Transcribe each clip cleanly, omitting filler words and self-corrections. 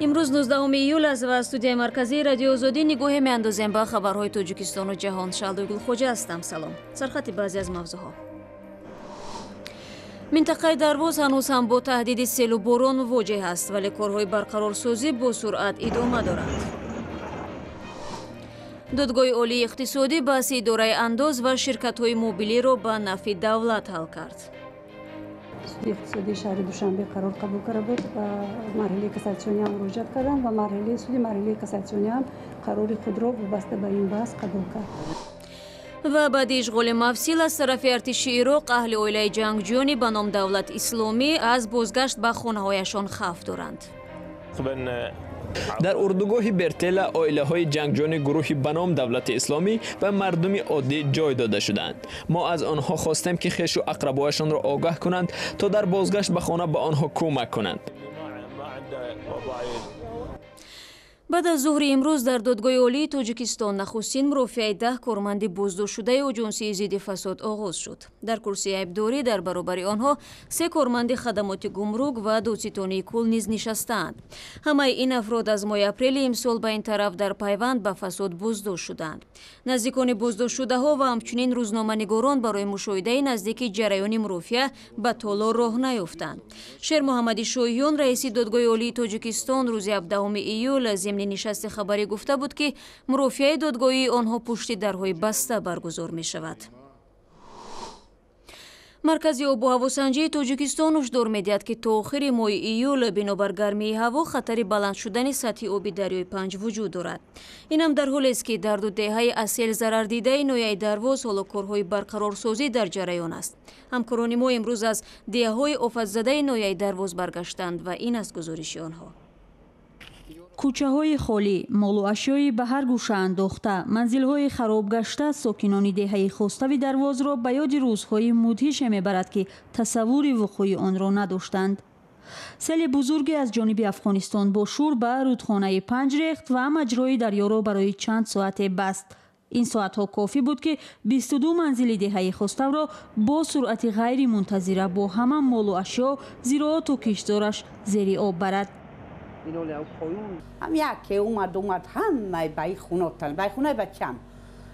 Имрӯз 19 июл аст ва студияи марказии Радиои Озодӣ нигоҳе меандозем ба хабарҳои Тоҷикистону ҷаҳон. Шаҳлои Гулхоҷа ҳастам. Салом. Сархати баъзе аз мавзӯъҳо. Минтақаи Дарвоз ҳанӯз ҳам бо таҳдиди селу борон мувоҷеҳ аст, вале корҳои барқарорсозӣ бо суръат идома доранд. Додгоҳи Олии иқтисодӣ баҳси идораи андоз ва ширкатҳои мобилиро ба нафъи давлат ҳал кард. Суди иқтисодии шаҳри Душанбе қарор қабул карда буд ва марҳилаи кассатсионӣ ҳам муроҷиат кардам ва марҳилаи суди марҳилаи кассатсионӣ ҳам қарори худро вобаста ба ин баҳс қабул кард. Ва баъди ишғоли Мавсил аз тарафи артиши Ироқ, аҳли оилаи ҷангҷӯёни ба ном Давлат Исломӣ аз бозгашт ба хонаҳояшон хавф доранд. Дар урдугоҳи Бертела оилаҳои ҷангҷӯёни гурӯҳи ба ном Давлати Исломӣ ва мардуми оддӣ ҷой дода шуданд. Мо аз онҳо хостем, ки хешу ақрабояшонро огаҳ кунанд, то дар бозгашт ба хона ба онҳо кӯмак кунанд. Баъд аз зуҳри имрӯз дар Додгоҳи Олии Тоҷикистон нахустин мурофиаи 10 корманди боздоштшудаи Оҷонсии зидди фасод оғоз шуд. Дар курсии айбдорӣ дар баробари онҳо 3 корманди хадамоти гумрук ва додситонии кул низ нишастаанд. Ҳамаи ин афрод аз моҳи апрели имсол ба ин тараф дар пайванд ба фасод боздошт шуданд. Наздикони боздоштшудаҳо ва ҳамчунин рӯзноманигорон барои мушоҳидаи наздики ҷараёни мурофиа ба толор роҳ наёфтанд. Шермуҳаммади Шоҳиён, раиси Додгоҳи Олии Тоҷикистон, рӯзи 17 июл зимни нишасти хабарӣ гуфта буд, ки мурофиаи додгоҳии онҳо пушти дарҳои баста баргузор мешавад. Маркази обу ҳавосанҷии Тоҷикистон ҳушдор медиҳад, ки то охири моҳи июл бинобар гармии ҳаво хатари баланд шудани сатҳи оби дарёи Панҷ вуҷуд дорад. Инам дар ҳолест, ки дар ду деҳаи аз сел зарардидаи ноҳияи Дарвоз ҳоло корҳои барқарорсозӣ дар ҷараён аст. Ҳамкорони мо имрӯз аз деҳаҳои офатзадаи ноҳияи Дарвоз баргаштанд ва ин аст гузориши онҳо. Кӯчаҳои холӣ, молу ашёи ба ҳар гӯша андохта, манзилҳои харобгашта сокинони деҳаи Хостави Дарвозро ба ёди рӯзҳои мудҳише мебарад, ки тасаввури вуқӯи онро надоштанд. Сели бузурге аз ҷониби Афғонистон бо шӯр ба рӯдхонаи Панҷ рехт ва маҷрои дарёро барои чанд соате баст. Ин соатҳо кофӣ буд, ки 22 манзили деҳаи Хоставро бо суръати ғайримунтазира бо ҳама молу ашё, зироату киштзораш зери об барад. Ҳам яке омад ҳамаи ба ин хонотан, ба хонаи бачам.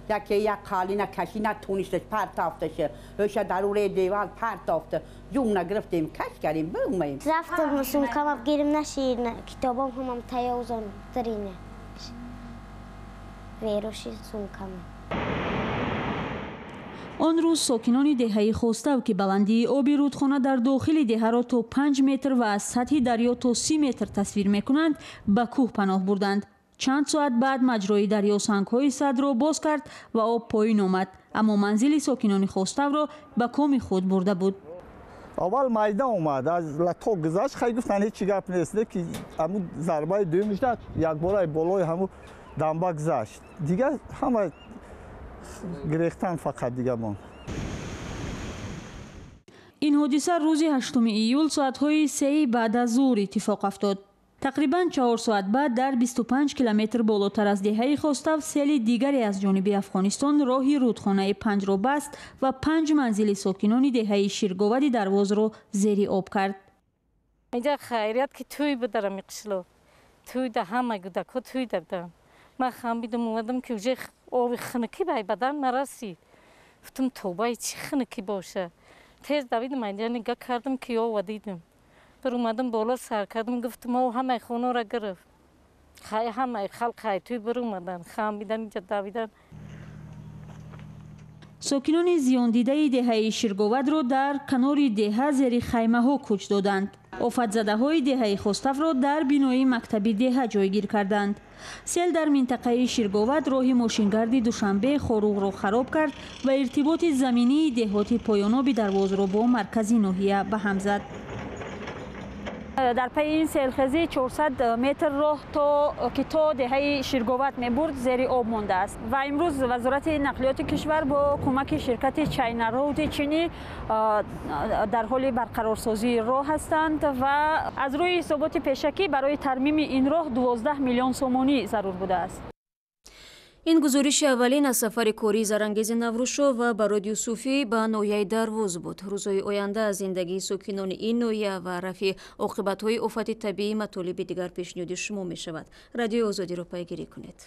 Яке як қалина кашӣ натонисташ, партофташа. Ӯша дар уре девал партофта. Ҷумна гирифтем, каш кардем, бумаем. Рафтам сумкамам гирим нашид, китобам ҳамам таёзон дарине. Вероши сумкамам. Он рӯз сокинони деҳаи Хостав, ки баландии оби рӯдхона дар дохили деҳаро то 5 метр ва аз сатҳи дарё то 30 метр тасвир мекунанд, ба кӯҳ паноҳ бурданд. Чанд соат баъд маҷрои дарё сангҳои садро боз кард ва об поён омад, аммо манзили сокинони Хоставро ба коми худ бурда буд. Аввал майда омад, аз лато гузашт, хай гуфтан ҳеҷ чӣ гап нест, ки ҳамун зарбаи дуюмаш якбора болои ҳамун дамба гузашт. Дигар ҳама гирехтан фақат дига монд. Ин ҳодиса рӯзи 8 июл соатҳои 3 баъд аз зуҳр иттифоқ афтод. Тақрибан 4 соат баъд дар 25 километр болотар аз деҳаи Хостав сели дигаре аз ҷониби Афғонистон роҳи рӯдхонаи Панҷро баст ва 5 манзили сокинони деҳаи Ширговади Дарвозро зери об кард. Инҷа хайрият ки тӯй бударам иқишло. Тӯйда ҳама гудакҳо тӯйда буданд. Ман хамбидум омадам, ки уже оби хунукӣ ба бадан нарасид. Гуфтам, тобаи чӣ хунукӣ боша. Тез давидам инҷа нигаҳ кардам, ки ова дидам. Баромадам боло сар кардам, гуфтам, ов ҳамаи хонаро гирифт. Ҳамаи халқ хайтӯй баромадан, хамбидан, инҷа давидан. Сокинони зиёндидаи деҳаи Ширговадро дар канори деҳа зери хаймаҳо кӯч доданд. Офатзадаҳои деҳаи Хоставро дар бинои мактаби деҳа ҷойгир карданд. Сел дар минтақаи Ширговад роҳи мошингарди Душанбе Хоруғро хароб кард ва иртиботи заминии деҳоти поёноби Дарвозро бо маркази ноҳия ба ҳам зад. Дар пайи ин селхезӣ 400 метр роҳ ки то деҳаи Ширговат мебурд зери об мондааст ва имрӯз Вазорати нақлиёти кишвар бо кӯмаки ширкати China Road чинӣ дар ҳоли барқарорсозии роҳ ҳастанд ва аз рӯи ҳисоботи пешакӣ барои тармими ин роҳ 12 миллион сомонӣ зарур будааст. Ин гузориши аввалин аз сафари кории Зарангези Наврӯзшоҳ ва Барод Юсуфӣ ба ноҳияи Дарвоз буд. Рӯзҳои оянда аз зиндагии сокинони ин ноҳия ва рафъи оқибатҳои офати табиӣ матолиби дигар пешниҳоди шумо мешавад. Радиои Озодиро пайгирӣ кунед.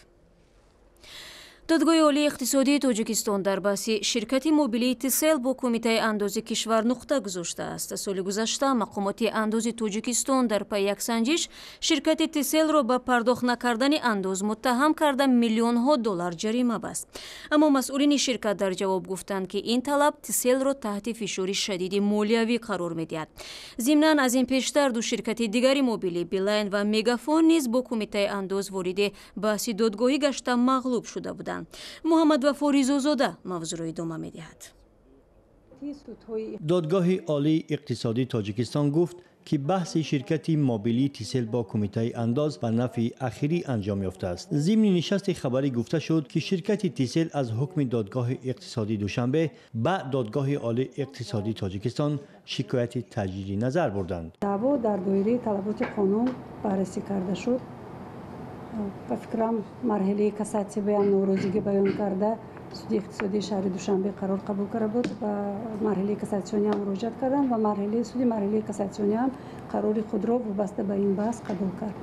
Додгоҳи Олии иқтисодии Тоҷикистон дар баҳси ширкати мобилии Тисел бо Кумитаи андози кишвар нуқта гузоштааст. Соли гузашта мақомоти андози Тоҷикистон дар пайи як санҷиш ширкати Тиселро ба пардохт накардани андоз муттаҳам карда, миллионҳо доллар ҷарима баст. Аммо масъулини ширкат дар ҷавоб гуфтанд, ки ин талаб Тиселро таҳти фишори шадиди молиявӣ қарор медиҳад. Зимнан, аз ин пештар ду ширкати дигари мобилӣ, Билайн ва Мегафон, низ бо Кумитаи андоз вориди баҳси додгоҳӣ гашта, мағлуб шуда буданд. Муҳаммадвафо Ризозода мавзӯъро идома медиҳад. Додгоҳи Олии иқтисодии Тоҷикистон гуфт, ки баҳси ширкати мобилии Тисел бо Кумитаи андоз ба нафъи ахирӣ анҷом ёфтааст. Зимни нишасти хабарӣ гуфта шуд, ки ширкати Тисел аз ҳукми Додгоҳи иқтисодии Душанбе ба Додгоҳи Олии иқтисодии Тоҷикистон шикояти таҷдиди назар бурданд. Даъво дар доираи талаботи қонун баррасӣ карда шуд. Ба фикрам, марҳилаи кассатсия баям норозигӣ баён карда, суди иқтисодии шаҳри Душанбе қарор қабул карда буд. Ба марҳилаи кассатсионӣ ҳам муроҷиат карданд ва марҳилаи суди марҳилаи кассатсионӣ ҳам қарори худро вобаста ба ин баҳс қабул кард.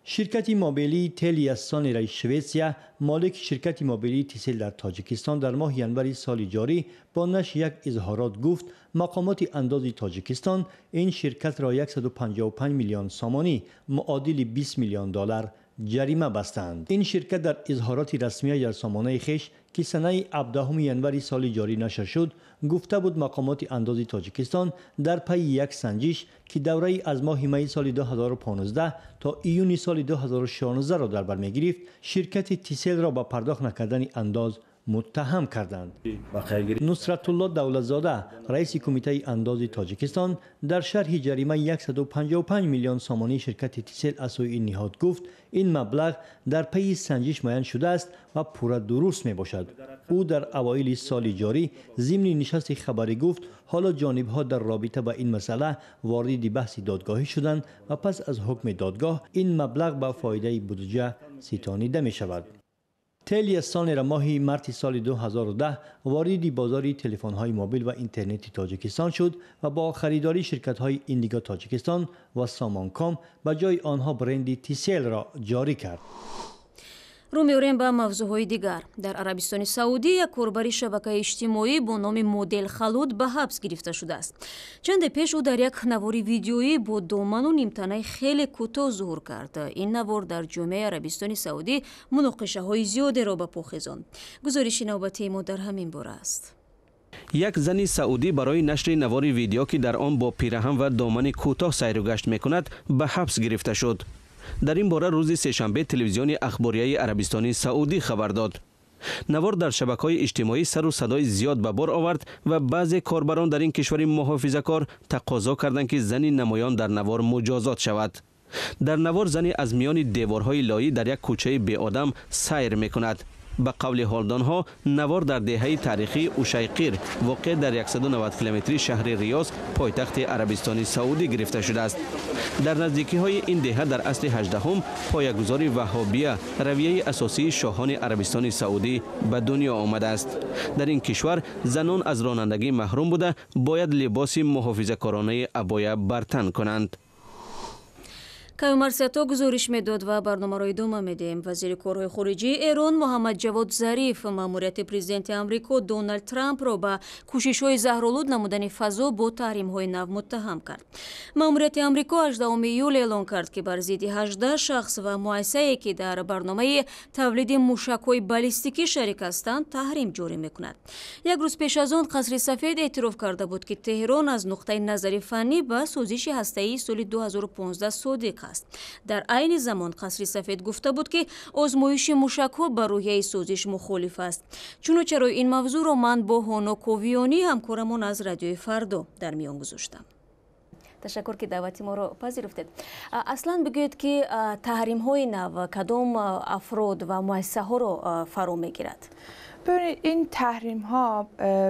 Ширкати мобилии Телия Сонераи Шветсия, молики ширкати мобилии Тисел дар Тоҷикистон, дар моҳи январи соли ҷорӣ бо нашри як изҳорот гуфт, мақомоти андози Тоҷикистон ин ширкатро 155 миллион сомонӣ, муодили 20 миллион доллар, ҷарима бастанд. Ин ширкат дар изҳороти расмия дар сомонаи хеш, ки санаи 17 январи соли ҷорӣ нашр шуд, гуфта буд, мақомоти андози Тоҷикистон дар пайи як санҷиш, ки давраи аз моҳи майи соли 2015 то июни соли 2016-ро дар бар мегирифт, ширкати Тиселро ба пардохт накардани андоз муттаҳам карданд. Нусратулло Давлатзода, раиси Кумитаи андози Тоҷикистон, дар шарҳи ҷаримаи 155 миллион сомонии ширкати Тисел аз сӯи ин ниҳод гуфт, ин маблағ дар пайи санҷиш муайян шудааст ва пурра дуруст мебошад. Ӯ дар авоили соли ҷорӣ зимни нишасти хабарӣ гуфт, ҳоло ҷонибҳо дар робита ба ин масъала вориди баҳси додгоҳӣ шуданд ва пас аз ҳукми додгоҳ ин маблағ ба фоидаи буҷа ситонида мешавад. Телия Сонера моҳи марти соли 2010 вориди бозори телефонҳои мобил ва интернети Тоҷикистон шуд ва бо харидории ширкатҳои Индиго Тоҷикистон ва Сомонком ба ҷои онҳо бренди Тиселро ҷорӣ кард. Рӯ меорем ба мавзӯъҳои дигар. Дар Арабистони Саудӣ як корбари шабакаи иҷтимоӣ бо номи Модел Халуд ба ҳабс гирифта шудааст. Чанде пеш ӯ дар як навори видеоӣ бо доману нимтанаи хеле кӯтоҳ зуҳур кард. Ин навор дар ҷомеаи Арабистони Саудӣ муноқишаҳои зиёдеро ба по хезонд. Гузориши навбатии мо дар ҳамин бора аст. Як зани саудӣ барои нашри навори видео, ки дар он бо пираҳан ва домани кӯтоҳ сайру гашт мекунад, ба ҳабс гирифта шуд. Дар ин бора рӯзи сешанбе телевизиони ахборияи Арабистони Саудӣ хабар дод. Навор дар шабакаҳои иҷтимоӣ сару садои зиёд ба бор овард ва баъзе корбарон дар ин кишвари муҳофизакор тақозо карданд, ки зани намоён дар навор муҷозот шавад. Дар навор зане аз миёни деворҳои лоӣ дар як кӯчаи беодам сайр мекунад. Ба қавли ҳолдонҳо, навор дар деҳаи таърихии Ушайқир, воқеъ дар 190 километри шаҳри Риёз, пойтахти Арабистони Саудӣ, гирифта шудааст. Дар наздикиҳои ин деҳа дар асри 18-ум поягузори ваҳобия, равияи асосии шоҳони Арабистони Саудӣ, ба дунё омадааст. Дар ин кишвар занон аз ронандагӣ маҳрум буда, бояд либоси муҳофизакоронаи абоя бар тан кунанд. Каюмар Сато гузориш медод ва барномаро идома медиҳем. Вазири корҳои хориҷии Эрон Муҳаммад Ҷавод Зариф маъмурияти президенти Амрико Доналд Трампро ба кӯшишҳои заҳролуд намудани фазо бо таҳримҳои нав муттаҳам кард. Маъмурияти Амрико 18 июл эълон кард, ки бар зидди 18 шахс ва муассисае, ки дар барномаи тавлиди мушакҳои баллистикӣ шарик ҳастанд, таҳрим ҷорӣ мекунад. Як рӯз пеш аз он Қасри Сафед эътироф карда буд, ки Теҳрон аз нуқтаи назари фаннӣ ба созиши ҳастаии соли 2015 содиқ аст. Дар айни замон Қасри Сафед гуфта буд, ки озмоиши мушакҳо ба рӯҳияи созиш мухолиф аст. Чуну чаро ин мавзӯъро ман бо Ҳоно Ковиёнӣ, ҳамкорамон аз Радиои Фардо, дар миён гузоштам. Ташаккур, ки даъвати моро пазируфтед. Аслан бигӯед, ки таҳримҳои нав кадом афрод ва муассисаҳоро фаро мегирад? ببینید این تحریم ها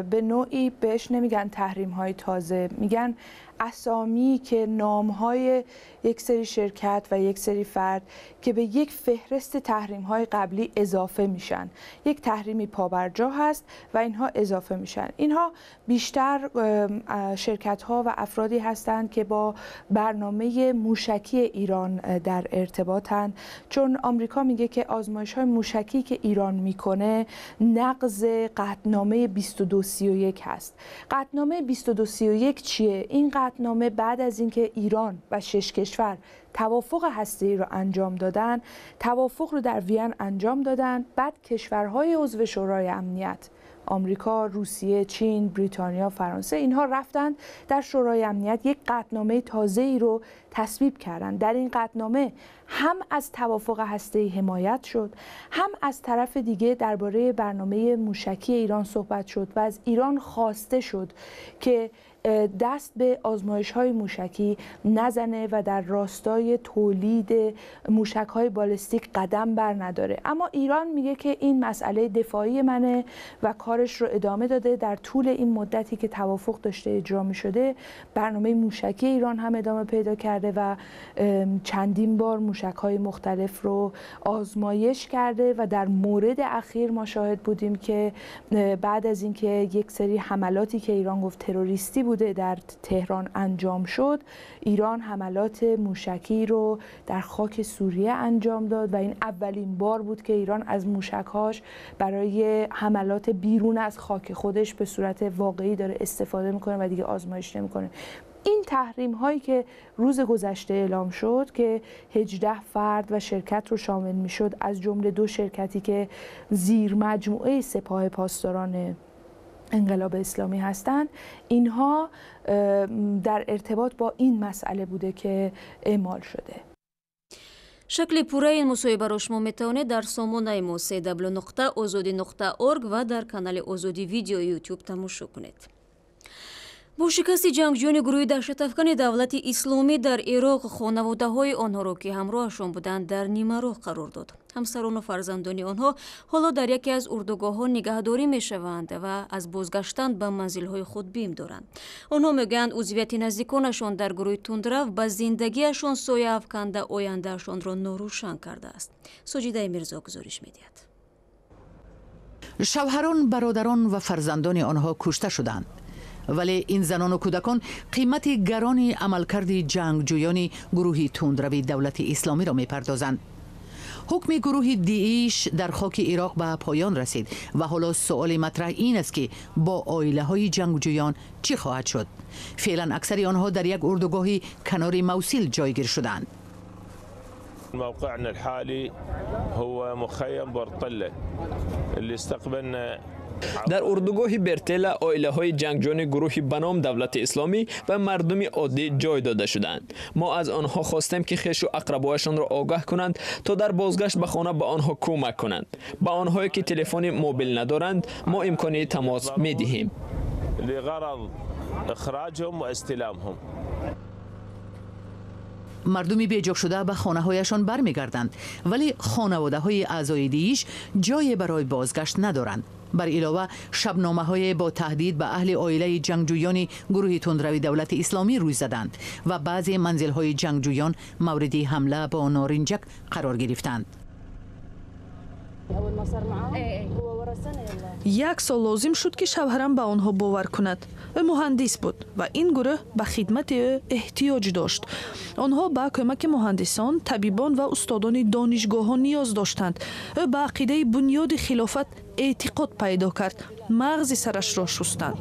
به نوعی بهش نمیگن تحریم های تازه، میگن اسامی که نام های یک سری شرکت و یک سری فرد که به یک فهرست تحریم های قبلی اضافه میشن. یک تحریمی پابرجا هست و اینها اضافه میشن. اینها بیشتر شرکت ها و افرادی هستند که با برنامه موشکی ایران در ارتباطن، چون آمریکا میگه که آزمایش های موشکی که ایران میکنه نقض قطعنامه 2231 هست. قطعنامه 2231 چیه؟ این قطعنامه بعد از اینکه ایران و 6 کشور توافق هسته‌ای رو انجام دادن، توافق رو در وین انجام دادن، بعد کشورهای عضو شورای امنیت، آمریکا، روسیه، چین، بریتانیا، فرانسه، اینها رفتن در شورای امنیت یک قطعنامه تازه‌ای رو تصویب کردن. در این قطعنامه هم از توافق هسته‌ای حمایت شد، هم از طرف دیگه درباره برنامه موشکی ایران صحبت شد و از ایران خواسته شد که دست به آزمایش‌های موشکی نزنه و در راستای تولید موشک‌های بالستیک قدم بر نداره. اما ایران میگه که این مسئله دفاعی منه و کارش رو ادامه داده. در طول این مدتی که توافق داشته اجرا می‌شده، برنامه موشکی ایران هم ادامه پیدا کرده و چندین بار موشک‌های مختلف رو آزمایش کرده و در مورد اخیر ما شاهد بودیم که بعد از اینکه یک سری حملاتی که ایران گفت تروریستی بود در تهران انجام شد، ایران حملات موشکی رو در خاک سوریه انجام داد و این اولین بار بود که ایران از موشک‌هاش برای حملات بیرون از خاک خودش به صورت واقعی داره استفاده میکنه و دیگه آزمایش نمیکنه. این تحریم هایی که روز گذشته اعلام شد که 18 فرد و شرکت رو شامل میشد، از جمله 2 شرکتی که زیر مجموعه سپاه پاسداران انقلاب اسلامی هستند، اینها در ارتباط با این مسئله بوده که اعمال شده. شکل پوره این مصاحبه را شما میتوانید در سامانه ما cw.ozodi.org و در کانال ازادی ویدیو یوتیوب تماشا کنید. Бо шикасти ҷангҷӯёни гурӯҳи даҳшатафкани давлати исломӣ дар Ироқ хонаводаҳои онҳоро, ки ҳамроҳашон буданд, дар нимароҳ қарор дод. Ҳамсарону фарзандони онҳо ҳоло дар яке аз урдугоҳҳо нигаҳдорӣ мешаванд ва аз бозгаштан ба манзилҳои худ бим доранд. Онҳо мегӯянд, узвияти наздиконашон дар гурӯҳи тундрав ба зиндагиашон соя афканда, ояндаашонро норӯшан кардааст. Соҷидаи Мирзо гузориш медиҳад. Шавҳарон, бародарон ва фарзандони онҳо кушта шуданд. Вале ин занону кӯдакон қимати гарони амалкарди ҷангҷӯёни гурӯҳи тундрави давлати исломиро мепардозанд. Ҳукми гурӯҳи Дииш дар хоки Ироқ ба поён расид ва ҳоло суоли матраҳ ин аст ки бо оилаҳои ҷангҷӯён чӣ хоҳад шуд. Феълан аксари онҳо дар як урдугоҳи канори Мавсил ҷойгир шуданд. موقعنا الحالي هو مخيم برطلة اللي استقبلنا. Дар урдугоҳи Бертела оилаҳои ҷангҷӯёни гурӯҳи ба ном давлати исломӣ ва мардуми оддӣ ҷой дода шуданд. Мо аз онҳо хостем ки хешу ақрабояшонро огаҳ кунанд, то дар бозгашт ба хона ба онҳо кӯмак кунанд. Ба онҳое ки телефони мобил надоранд, мо имкони тамос медиҳем. Мардуми беҷошуда ба хонаҳояшон бармегарданд, вале хонаводаҳои аъзои Дииш ҷое барои бозгашт надоранд. Бар илова шабномаҳое бо таҳдид ба аҳли оилаи ҷангҷӯёни гурӯҳи тундрави давлати исломӣ рӯй заданд ва баъзе манзилҳои ҷангҷӯён мавриди ҳамла бо норинҷак қарор гирифтанд. Як сол лозим шуд, ки шавҳарам ба онҳо бовар кунад. Ӯ муҳандис буд ва ин гурӯҳ ба хидмати ӯ эҳтиёҷ дошт. Онҳо ба кӯмаки муҳандисон, табибон ва устодони донишгоҳҳо ниёз доштанд. Ӯ ба ақидаи бунёди хилофат эътиқод пайдо кард. Мағзи сарашро шустанд.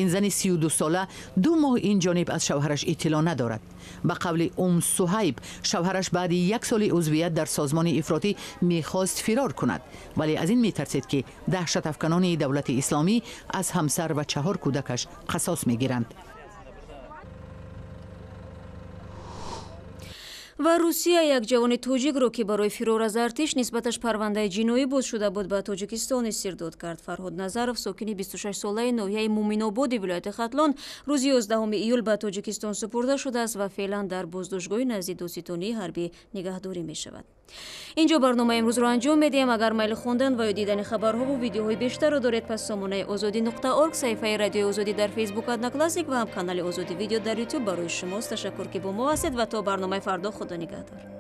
Ин зани 32сола 2 моҳ ин ҷониб аз шавҳараш иттилоъ надорад. Ба қавли Ум Суҳайб, шавҳараш баъди 1 соли узвият дар созмони ифротӣ мехост фирор кунад, вале аз ин метарсид, ки даҳшатафканони давлати исломӣ аз ҳамсар ва 4 кӯдакаш қасос мегиранд. Ва Русия як ҷавони тоҷикро, ки барои фирор аз артиш нисбаташ парвандаи ҷиноӣ боз шуда буд, ба Тоҷикистон истирдод кард. Фарҳод Назаров, сокини 26-солаи ноҳияи Муминободи вилояти Хатлон, рӯзи 11 июл ба Тоҷикистон супурда шудааст ва феълан дар боздоштгоҳи назди додситонии ҳарбӣ нигаҳдорӣ мешавад. Инҷо барномаи имрӯзро анҷом медиҳем. Агар майли хондан ва ё дидани хабарҳову видеоҳои бештарро доред, пас сомонаи озодӣ.орг, саҳифаи Радиои Озодӣ дар Фейсбук, Одноклассник ва ҳам канали Озодӣ Видео дар Ютуб барои шумост. Ташаккур, ки бо мо ҳастед, ва то барномаи фардо худо нигаҳдор.